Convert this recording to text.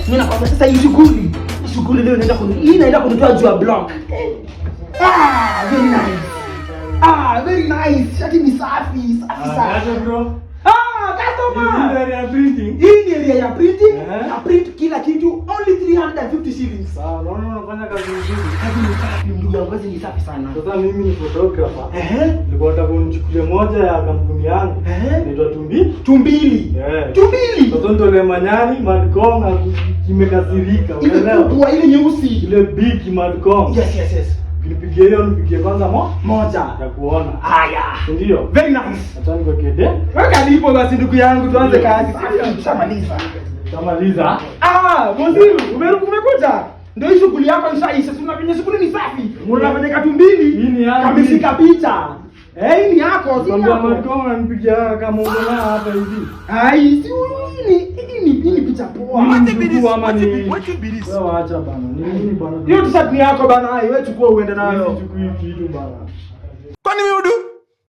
Mimi nakwambia sasa hii shughuli. Hii shughuli leo inaenda kuni hii inaenda kunitoa juu ya block. Ah, very nice. Ah, very nice. Shati ni safi, safi sana. Aje bro. Ah, customer. Hii area ya printing. Hii ni area ya printing. Eh. Na print kila kitu only 350 shillings. Sawa, naona unafanya kazi nzuri. Kazi ni safi, ndugu yangu, kazi ni safi sana. Sasa mimi ni photographer. Nilikuwa nataka unichukulie moja ya kampuni yangu. Inaitwa Tumbi. Tumbili. Eh. Tumbili. Sasa nitolee manyani Madkong kimekasirika, Ile unaelewa? kubwa, ile nyeusi. Ile big Madkong. Yes. Ukinipigia hiyo, nipigie kwanza Moja. Ya kuona. Haya. Si ndio? Very nice. Acha niweke de. Weka lipo basi, ndugu yangu, tuanze Ndio. kazi. Safi, tushamaliza. Tamaliza. Ah, bosi, umekuja. Ndio hii shughuli yako ishaisha. Si unafanya shughuli ni safi. Unafanya katumbili. Hii ni yangu. Kameshika picha. Eh, hii ni yako, si Kwambia yako. Madkong ananipigia kama uko na hapa hivi. Ai, si hii ni picha poa. Hii ni mjukuu ama ni Wewe acha bana. Ni nini bana? Hiyo t-shirt ni yako bana, ai, wewe chukua uende nayo. Sichukui kitu bana.